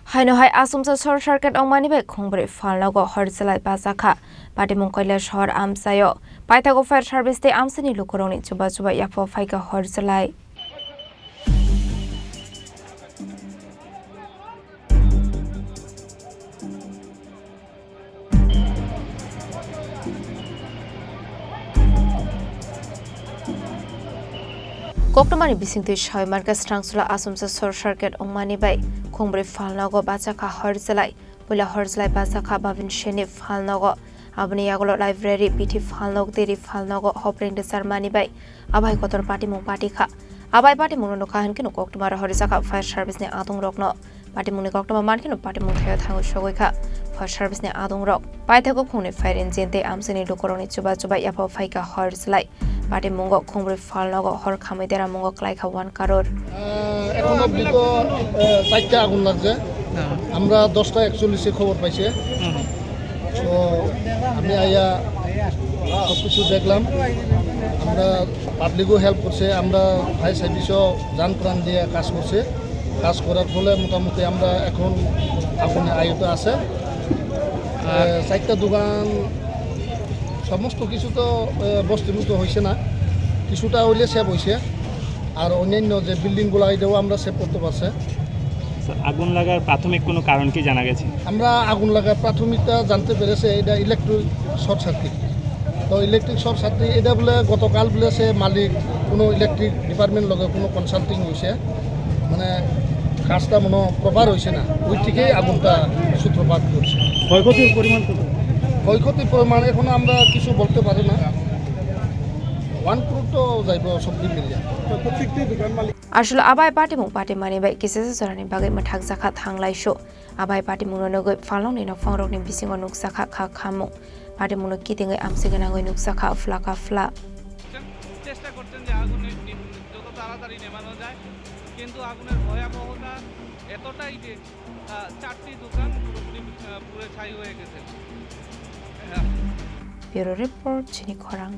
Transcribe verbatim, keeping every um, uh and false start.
Haino hai asumsa short circuit wngmani bai khungbrwi phalnogo hor chelai bachakha. Patimung Kailashahar amchaio. Paithago fire service tei amchaini lukurokni chuba chuba yaphao phaikha hor chelai. Koktwmani bisingtwi sawi mankha, Srangsula asumsa short circuit wngmani bai khungbrwi phalnogo bachakha hor chelai. Puila hor chelai bachakha Babin Seni phalnogo. Aboni yagulo library, bithi phalnog, deri phalnogo hopreng rwcharmani bai abai kotor patimung patikha. Abai patimungno nukha hinkhe koktwmaro horijakha fire service ni adungrokno. Patimungni koktwma mankheno patimung thaio thango sogwi kha fire service ni adungrok. Paithago khungni fire engine tei amchaini lukurokni chuba chuba yaphao phaikha hor chelai. Patimungo khungbrwi phalnogo hor khamwi deramungo klaikha one crore. আহ, এখন অবধি তো, আহ, চারটা আগুন লাগছে। হ্যাঁ। আমরা দশটা একচল্লিশে খবর পাইছে। হুম। তো আমি আইয়া সব কিছু দেখলাম। আমরা পাবলিকও হেল্প করছে, আমরা ফায়ার সার্ভিসও জান প্রাণ দিয়ে কাজ করছে। কাজ করার ফলে মোটামুটি আমরা এখন আগুনে আয়ত্ত আছে। আর আহ, চারটা দোকান সমস্ত কিছু তো, আহ, বস্তিভুক্ত হয়েছে না, কিছুটা হইলে সেভ হয়েছে। আর অন্যান্য যে বিল্ডিংগুলো, এটাও আমরা সেভ করতে পারছে। স্যার, আগুন লাগার প্রাথমিক কোনো কারণ কি জানা গেছে? আমরা আগুন লাগার প্রাথমিকটা জানতে পেরেছে এটা ইলেকট্রিক শর্ট সার্কিট। তো ইলেকট্রিক শর্ট সার্কিট এটা বলে গতকাল বলে সে মালিক কোনো ইলেকট্রিক ডিপার্টমেন্ট লগে কোনো কনসাল্টিং হয়েছে, মানে কাজটা মনে প্রপার হয়েছে না, ওই থেকেই আগুনটা সূত্রপাত করছে। ক্ষয়ক্ষতির পরিমাণ কত? ক্ষয়ক্ষতির পরিমাণ এখন আমরা কিছু বলতে পারি না, ওয়ান ক্রোর তো যাইব সব মিলিয়া। Aswk abai patimung patimani bai kisisa jorani bagwi mwthakjakha thanglaisu. Abai patimungno nugwi phalnokni nokphangrokni bisingo nukjakha kha khamung. Patimungno kitingwi amchwi gwnangwi nukjakha phlaka phla. চেষ্টা করছেন যে আগুন নি-, যত তাড়াতাড়ি নেভানো যায়, কিন্তু আগুনের ভয়াবহতা এতটাই যে, আহ, চারটি দোকান পুরোপুরি, আহ, পুড়ে ছাই হয়ে গেছে। আহ, Bureau Report, Chini Khorang.